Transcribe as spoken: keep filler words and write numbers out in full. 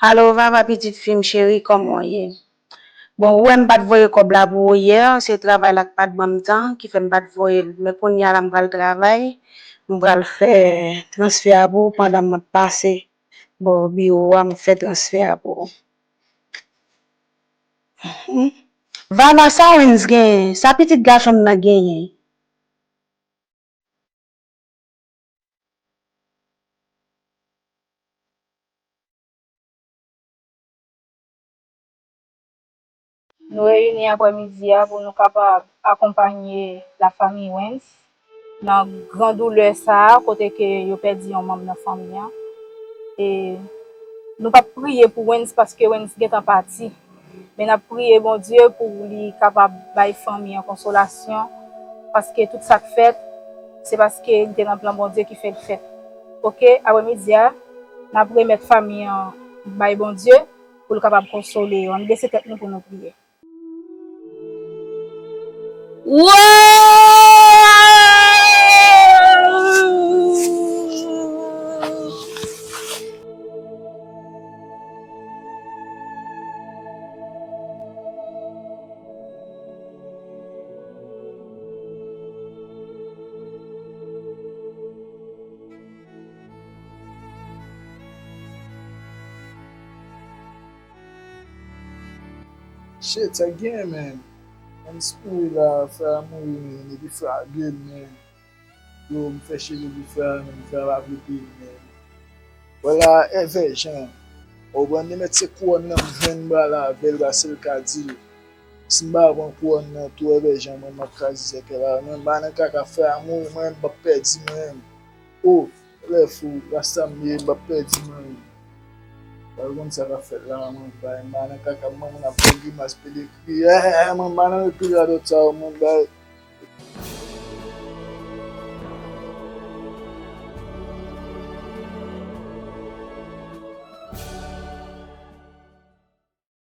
Alo, Vava, pitit fi m cheri, kòman w ye? Bon, ou wè m pa t voye kòb la pou ou yè, se travay la k pa t ban m tan, ki fè m pa t voye l. Men kounye a la m pral travay, m pral fè transfè a pou ou pandan m ap pase bò biwo a, m fè transfè a pou ou. Hmm. Vava, sa Wens genyen? Sa pitit gason m nan genyen? Nou reyini aprèmidi a pou nou kapab akonpanye lafanmi Wens nan gran doulè sa a, kote ke yo pèdi yon manm nan fanmi an. E nou p ap priye pou Wens paske Wens gentan pati. Men n ap priye Bondye pou li kapab bay fanmi an konsolasyon, paske tout sa k fèt, se paske li te nan plan Bondye ki fè l fèt. Oke, aprèmidi a, n ap remèt fanmi an bay Bondye pou l kapab konsole yo. Ann bese tèt nou pou nou priye. Wow! Shit, sa gen, man. Wens mouri la, frè a mouri, man. Epi frè a gri, man. Yo, m fè cheve pou frè a, man. Frè a pa vle peye, man. Vwala, Èvè Jan. Ou konprann, li mèt se kouwòn nan m jwenn m pral avè l, paske l ka di l. Si m pa pran kouwòn nan tou, Èvè Jan, mwen, m ap kraze sèkèy la. Mwen, m pa nan kaka, frè a mouri, mwen, m p ap pèdi, mwen. O, lè fou, rasta m ye, m p ap pèdi mwen. Pral konn sa k ap fèt la, mwen bay, m pa nan kaka, mwen, moun ap fè grimas, pede kriye, eh, eh, eh, mwen, m pa nan kriye radòt sa yo, mwen, bay.